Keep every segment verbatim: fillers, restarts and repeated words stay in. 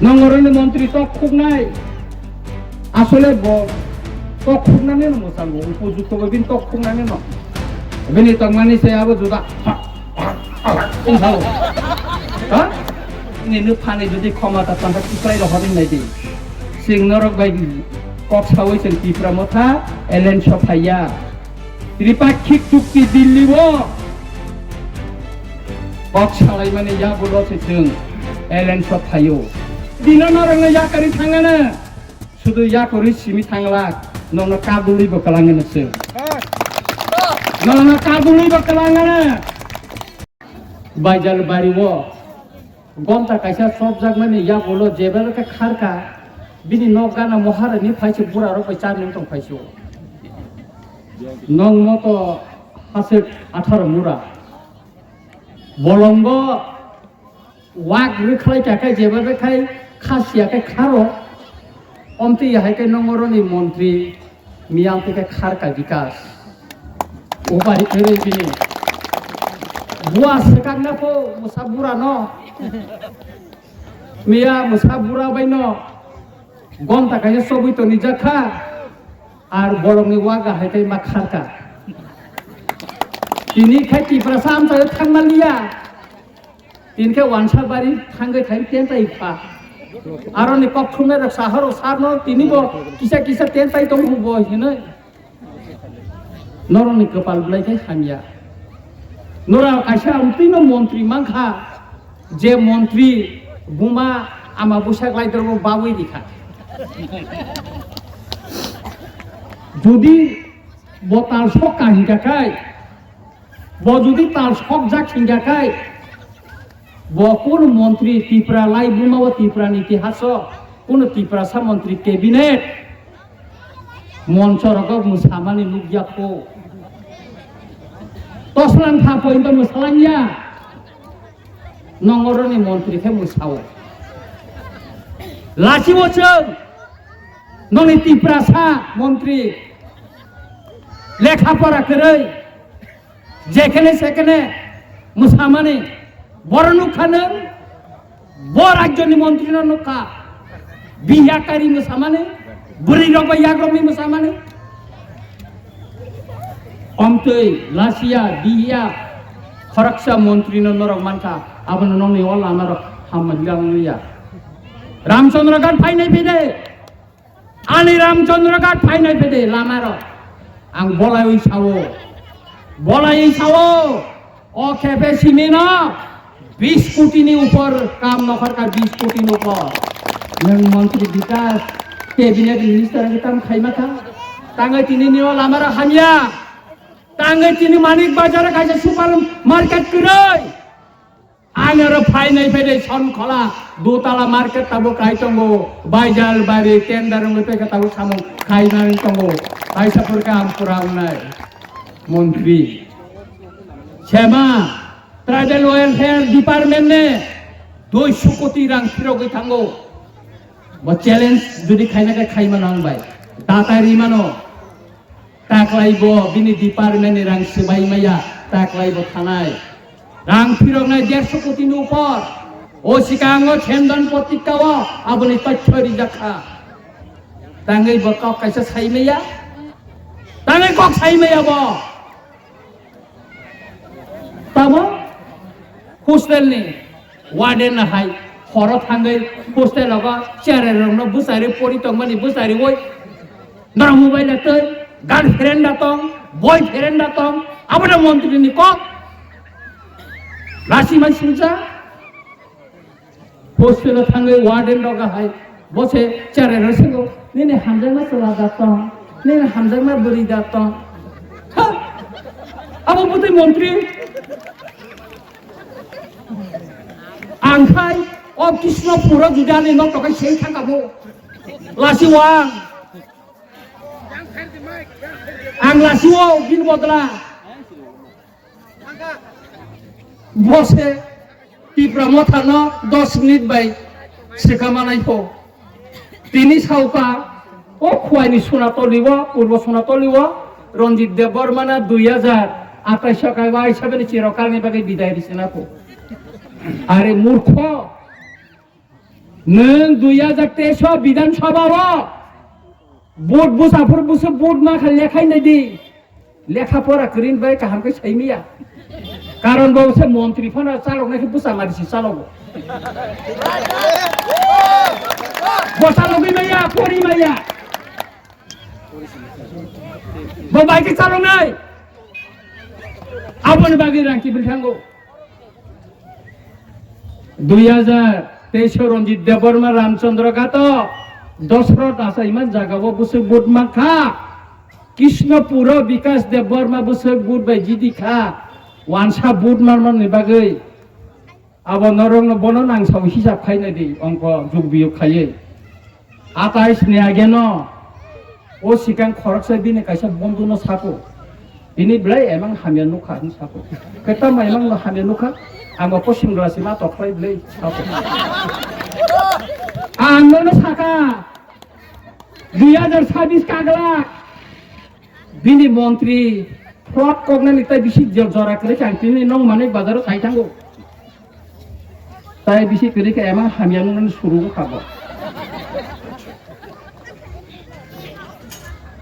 Nongoroni montri tok khuknai. Asole bo tok khuknani no mwsal bo, upojukto bo bini tok khuknani no. Bini tongmani se abo juda. Wngkha bo. Ha? Nini phani jodi khoma ta tangkha Tiprai rok hwnwi nai di. Chwng norok bai kok sawi chwng Tipra Motha alliance o phaiya. Tripakhik chukti Delhi o kok salaimani yagulo se chwng alliance o phaio. Dino norokno yakarwi thangana. Sudu yakarwi simi thangla, nono kadulwi bo kwlangana chwng. Nono kadulwi bo kwlangana. Baijal bari o gonta kaisa chopjakmani yagulo jebelo khe kharka, bini nok gana moharani phaise burarok bai charni tong phaisio. Nong moto hasik atharo mura. Bolongo wak rwkhlai kha khe jeba bekhai khasiya khe kharo. Omtwi hai khe nongoroni montri miyang twi khe kharka bikas. Upai kwrwi bini. Bua swkakna pho mwsa bura no. Miya mwsa bura bai no. Gonta kaisa chobwi toni jakha. Ar borokni waga hai khe ma kharka. Tini khai Tiprasa amchaio thangma liya. Tini khe wansa bari thangwi khai tentai pha. Aroni kok thumnai rok sahoro sarno tini bo kisa kisa tentai tong bo hinoi. Norokni kwpal belai khe hamya. Nora kaisa amtwino montri mankha, je montri buma ama bwsak laidrogo bawi rikha. Jodi bo tal sok ka hinkha khai, bo jodi tal sok jak hinkha khai, bo kuno montri Tipra lai buma o Tipra ni itihaso kuno Tiprasa montri cabinet Monchorogo mwsamani nukya kho. Toslang kha pointo mwsalangya. Nongoroni montri khe mwsao. Lachio chwng noni Tiprasa montri lekha pora kwrwi. Jekhene sekhene mwsamani, boro nukha nwng, bo rajyoni montri no nukha, biya kari mwsamani, bwrwi rok bai yagrokni mwsamani. Omtwi lasiya biya khoroksa montri no norok mankha, abono nongni o lama rok hamma hilang ya. Ramchandra Ghat phainai phede. Ani Ramchandra Ghat phainai phede lamarok. Ang bolaiwi sao. Bolaiwi sao. O khepe simino bis koti ni upor kam nokhorkha, bis koti ni upor. Nwng montri bikas, cabinet minister ni tam khaima kha. Tangwi tini nio lamarok hamya. Tangwi tini Manik Bazar kaisa super market kwrwi. Ang aro phainai phede Sonkhola, Dutala market tabuk kai tongo, Baijal bari tender wngwi tongkha tabuk samung khainani tongo, kaisa phurkhe ang pura wngnai. Montri. Sema, Tribal Welfare Department ne duiso koti rang phirogwi thango. Bo challenge jodi khaina khe khaima nang bai. Datai rimano. Taklai bo bini department ni rang swbai maya, taklai bo thanai. Rang phiroknai derso koti ni upor. O sikango Chendan Patrika o aboni tothyo rijak kha. Tangwi bo kok kaisa sai maya. Tangwi kok sai maya bo. Tamo hostel ni warden no hai horo thangwi hostel rogo cherai rokno bwsari pori tongmani bwsari oi norok mobile twi girlfriend da tong, boyfriend da tong, abono montri ni kok. Lasi mai singsa. Hostel o thangwi warden rok hai bo se cherai rok swngo, "Nini hamjakma chwla da tong, nini hamjakma bwrwi da tong." Ha! Abo bwtwi montri. Ang khai o Krishnapur o judi ani nok tokai sei thangkha bo. Lasi wang. Ang lasi o bini bodla. Bo se Tipra Motha no dos minute bai swkang manai pho. Tini sauka o Khowai ni Sonatoli o, Purbo Sonatoli o Ranjit Debbarma na dui hajar atais o kaiba aisa bini chirokal ni bagwi bidai rwsina pho. Are murkho. Nwng dui hajar teis o Bidhan Sabha o vote bwsa phuru bwswk vote ma kha lekhai nai di. Lekha pora kwrwini bai kaham khe sai maya. Karon bo se montri phano chaloknai khe bwsa mari se chalogo. Bo chalogwi maya, pori maya. Bo bai khe chaloknai. Aboni bagwi rang kibil thango. Dui hajar teis o Ranjit Debbarma Ramchandra Ghat o Dosrot achaima jaga o bwswk vote mankha. Krishnapur o Bikash Debbarma bwswk vote bai jidi kha. Wansa vote manmani bagwi abo norokno bono nang sao hisab khaina di ongko jug biyuk khaiwi. Atais ni age no, o sikang khoroksa bini kaisa bondhu no sako. Bini belai emang hamya nukha hwn sako. Kwtama emang no hamya nukha, ang bo posing rasi ma tokhlai belai sako. Ang no saka, dui hajar sabis kagla, bini montri, plot koknani tai bisi jora kwrwi kha, ang tini nong manwi bazaro sai thango. Tai bisi kwrwi khe emang hamya nuknani suru wngkha bo.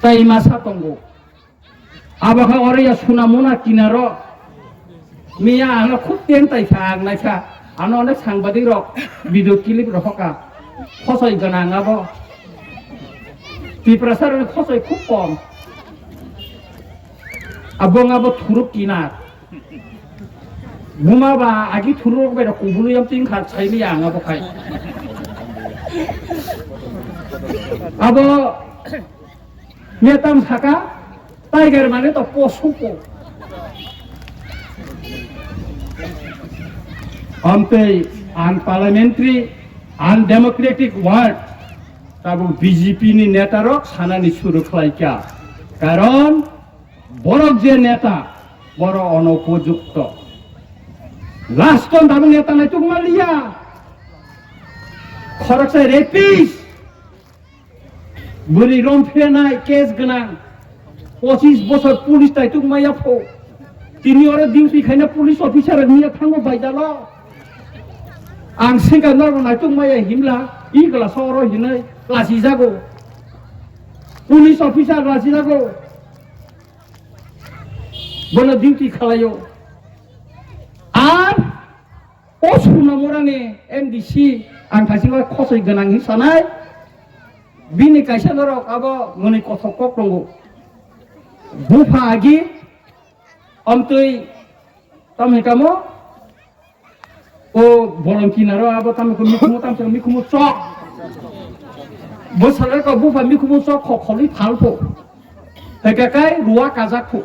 Tai masa tongo. Abo khe oro ya Sunamona kinaro. Miya ano khub tentai kha, ang naikha. Ano onek sangbadik rok video clip rok hoka. Khosoi gwnang abo. Tiprasa rokni khosoi khub kom. Abo wng abo thuruk kinar. Buma ba agi thuruk bai rok kubului am tin kha sai mi ang abo khai. Abo metam saka tiger mane to posu po. Amtei unparliamentary, undemocratic word tabuk B J P ni neta rok sanani suru khlai kha. Karon borok je neta, borok onopojukto. Last on tabuk neta naituk maliya. Khoroksa rapist, bwrwi rom phenai case gwnang, pochis bosor police naituk maya pho. Tini oro duty khaina police officer niya thango baidalo. Ang sengkha norok naituk maya himla, i glass oro hinai lasi jago. Police officer lasi jago. Bono duty khalaio. Ar o Sunamorani M D C ang thaisingo khosoi gwnang hin sanai. Bini kaisa norok abo mwnwi kothok kok tongo. Bupha agi omtwi tamni kamo. O bolong kinaro abo tamo khe mikhumu, tamo khe mikhumu chok. Bo salai ko bupha mikhumu chok khok kholi phalpho. Teke kai ruwa kajak pho.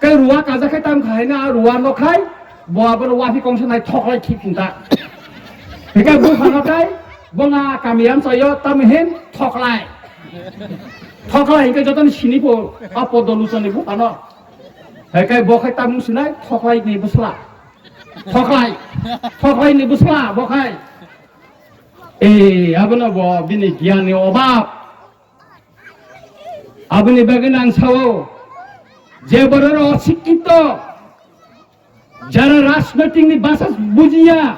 Kai ruwa kajak khai tam khai na ruwa no khai bo abo no wafi kongsa nai thoklai thik ta. Teke bupha no kai bo na kamiyam sayo tam hin thoklai. Thoklai ke joton sini pho apo dolu sani bupha no. Teke bo khai tam sinai thoklai ni busla. Thoklai, thoklai ni bwsla bo khai. Eh, abono bo bini giyan ni obab. Aboni bagwi nang sao, je borok oro osikkhito, jara rajnoitik ni bwsa bujiya,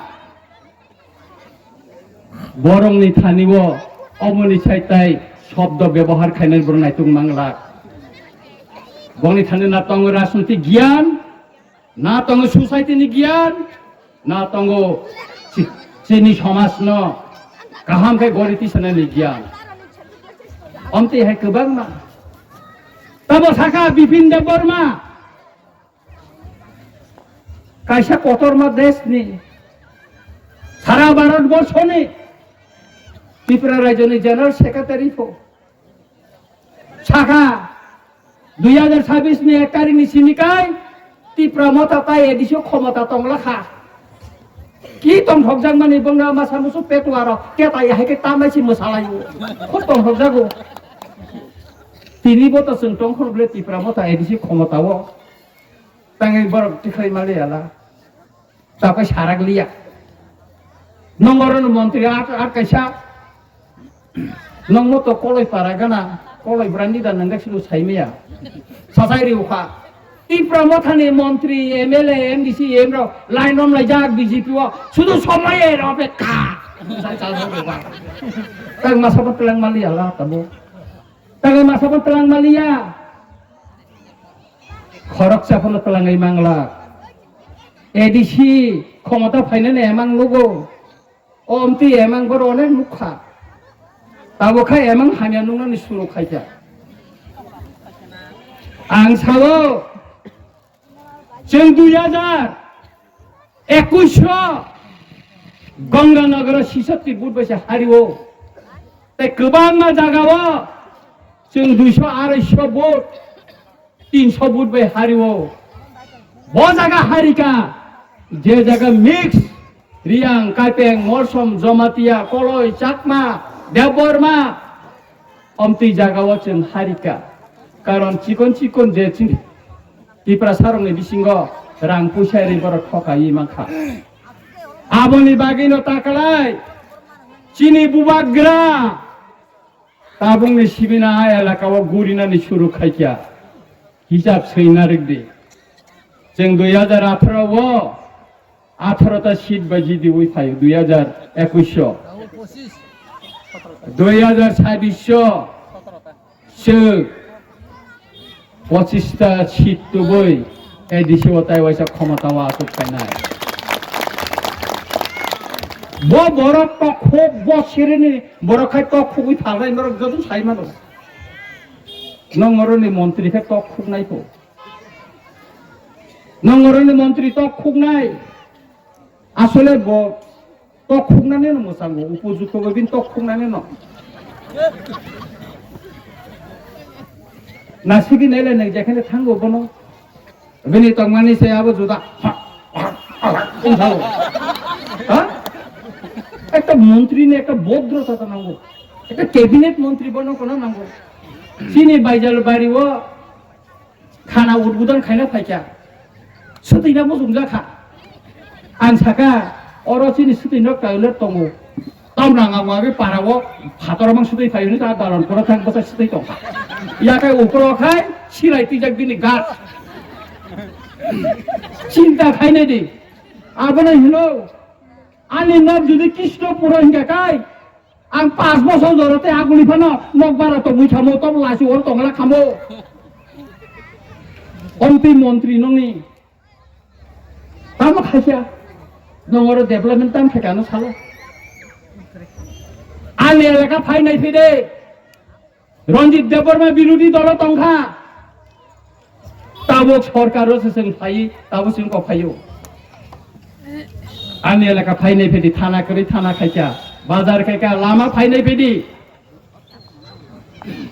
borok ni thani o omoni sai tai shobdo byabohar khainai borok naituk manglak. Boni thani na tongo rajnoitik giyan, na tongo society ni giyan, na tongo chi-, chini somaj no kaham khe gori tisana ni giyan. Omtwi hai kwbangma. Tabo sakha Bipin Debbarma, kaisa kotorma desh ni, sara Bharat borso ni Tripura rajyo ni General Secretary pho. Sakha, dui hajar sabis ni ek tarik ni simi kai Tipra Motha tai A D C o khomota tongla kha. Ki tongthokjak mani bongna masa musu petuaro ketai hai khe tamai si mwsalaio. Khub tongthokjago. Tini bo to chwng tongkhor bole Tipra Motha A D C khomota o. Tangwi borok tikhlai maliya la. Tapai sarak liya. Nongorno montri at, at kaisa. Nongmo to koloi para gana, koloi brandi da nang sulu saimaya. Sasai riu kha. Tipra Mothani montri, M L A, M D C, M rok line om lai jak B J P o. Sudu somoy er opekha. Tang masa pho twlang maliya la tamo. Tang masa pho twlang maliya. Khoroksa pho twlangwi mangla. A D C khomota phainani emang nugo. O omtwi emang borok onek nukha. Tabuk kha emang hamya nuknani suru khaikha. Ang sao, chwng dui hajar ekush o Ganganagaro sisatti vote bai se hario. Tei kwbangma jagao chwng duiso arai so vote, tinso vote bai hario. Bo jaga harika, je jaga mix, Riyang, Kaipeng, Morsom, Jamatia, Koloi, Chakma, Debbarma, omtwi jagao chwng harika. Karon chikon chikon je chini Tiprasarokni bisingo rang puisa ri borok thokaiwi mankha. Aboni bagwino takalai chini bubagra tabukni sibina a elakao gurinani suru khaikha. Hisab swina rwkdi. Chwng dui hajar atharo o atharo ta seat bai jidi wi phaio dui hajar ekush o. Dui hajar sabbish o chwng pochista seat tubui A D C o tai waisa khomota o achuk phainai. Bo borok tok khuk, bo sirini borok khai tok khugwi phalnai, norok joto sai mano. Nong oroni montri khe tok khuknai pho. Nong oroni montri tok khuknai. Asole bo tok khuknani no mwchango, upojukto bo bini tok khuknani no. Nasigi naile nang jekhane thango bono. Bini tongmani se abo juda. Ha? Ekta montri ni ekta bodrota to nango. Ekta cabinet montri bono kono nango. Chini baijal bari o khana udbodon khaina phaikha. Swtwi na muchung jakha. Ang saka, oro chini swtwi nok toilet tongo. Tamrang ang wagwi para o phator mang swtwi phai hwnwi ta dalon koro thang bwsa swtwi tongkha. Yakai ukro khai silai twijak bini gat. Chinta khainai di. Abono hino, ani nok jodi Krishnapuro hingka kai, ang panch bosor jora tei aguli phano nok bara tongwi khamo, tok lachi oro tongla khamo. Omtwi montri nongni. Tamo khaikha, nong oro development tam khaikha no salo. Ani elaka phai nai phai de. Ranjit Debbarma birodhi dolo tongkha. Tabuk sorkar o se chwng phai, tabuk chwng kok phaio. Ani elaka phai nai phai di, thana kwrwi thana khaikha, bazar khaikha, lama phai nai phai di.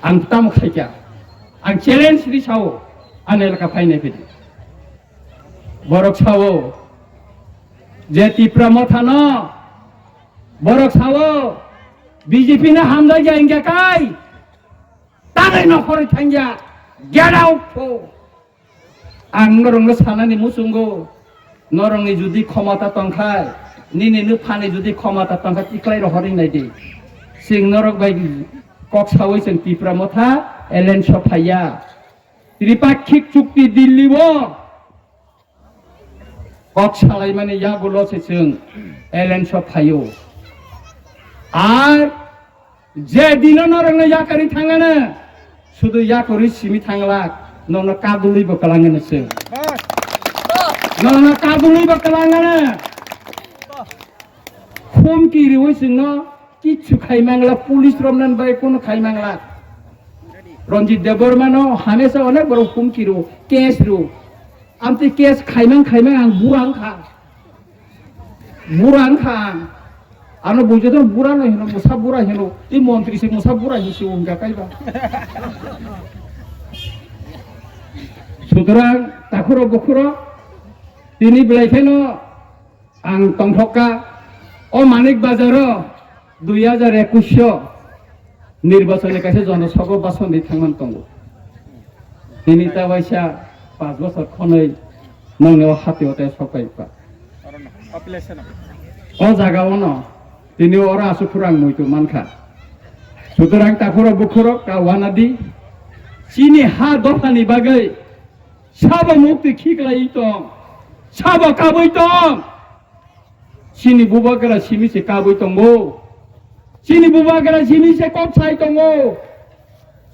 Ang tamo khaikha. Ang challenge ri sao, ani elaka phai nai phai di. Borok sao, je Tipra Motha no, borok sao, B J P no hamjak ya hingkha kai, tanai no khoroi thangya, get out pho. Ang norokno sanani muchungo, norokni jodi khomota tongkha, nini nuphani jodi khomota tongkha, tiklai rohorwi naidi. Chwng norok bai kok sawi chwng Tipra Motha alliance o phaiya. Tripakhik chukti Delhi o kok salaimani yagulo se chwng alliance o phaio. Ar je dino norokno yakarwi thangano, sudu yakarwi simi thanglak, nono kadulwi bo kwlangano chwng. Nono kadulwi bo kwlangano. Humki riwi chwngno kichu khai mangla, police romnan bai kono khai mangla. Ranjit Debbarma no hamesa onek borok humki ro, case ro. Amtwi case khaimang khaimang ang bura wngkha. Bura wngkha ang. Ano buijoto bura no hino, musa bura hino. I montri se musa bura hino se wngkha kaiba. Sutorang takhuro bukhuro tini belai kheno ang tongthokka o Manik Bazar o dui hajar ekush o nirbachoni kaisa jonosabha bhashan di thangman tongo. Tini ta waisa panch bochor khonoi nongni o hati o tei sopai pa. O jaga o no tini oro asuk phuru ang muitu mankha. Sutorang takhuro bukhuro ka wanadi chini ha dophani bagwi sabo mukti khiklai tong, sabo kabui tong. Chini bubagra simi se kabwi tongo. Chini bubagra simi se kok sai tongo.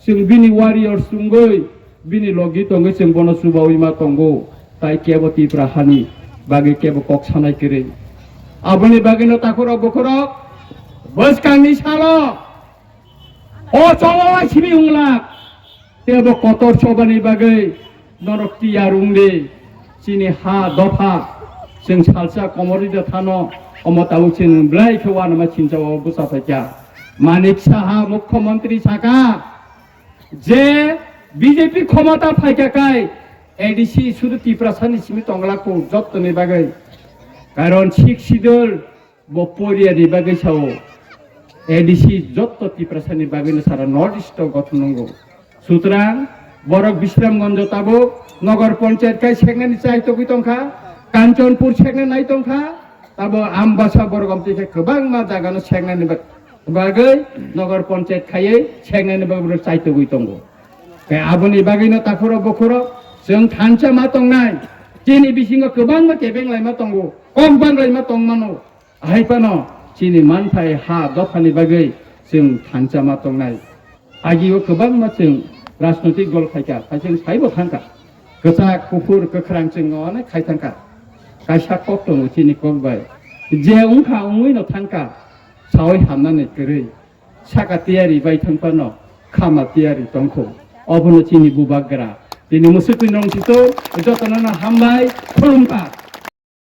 Chwng bini warriors wngwi, bini logi tongwi chwng bono chubawi ma tongo. Tai kebo Tipra hani bagwi kebo kok sanai kwrwi. Aboni bagwino takhurok bukhurok bwskangni salo o cholo simi wngla. Tebo kotor chobani bagwi norok tiyar wngdi. Chini ha dopha chwng salsa komorwi da thano, omo tabuk chwng belai khe uanama sinchao bwsa phaikha. Manik Saha mukhyamantri saka je B J P khomota phaikha kai A D C sudu Tiprasani simi tongla kho jottoni bagwi. Karon Sixth Schedule bo poriya ni bagwi sao A D C jotto Tiprasani bagwi no sara North East o gothon nungo. Sutrang borok Bisramganjo tabuk Nagar Panchayat khai seknani chai togwi tongkha, Kanchanpur sekna nai tongkha, tabo Ambasa borok amtwi khe kwbangma jaga no seknani bag-, bagwi Nagar Panchayat khaiwi seknani bagwi borok chai togwi tongo. Khe aboni bagwi no takhurok bukhurok chwng thansa ma tongnai, chini bisingo kwbangma kebeng laima tongo, kok bang laima tongmano. Ahai phano chini manthai ha dophani bagwi chwng thansa ma tongnai. Agio kwbangma chwng rajnotik dol khaikha, hai chwng saibo thangkha. Kwchak, kuphur, kwkhrang chwng onek khai thangkha. Kaisa kok tongo chini kok bai. Je wngkha wngwi no thangkha, sawi hamnani kwrwi. Saka tiyari bai thang phano khama tiyari tongkho. Obono chini bubagra. Tini musukni nong sito jotono no hambai khulumkha.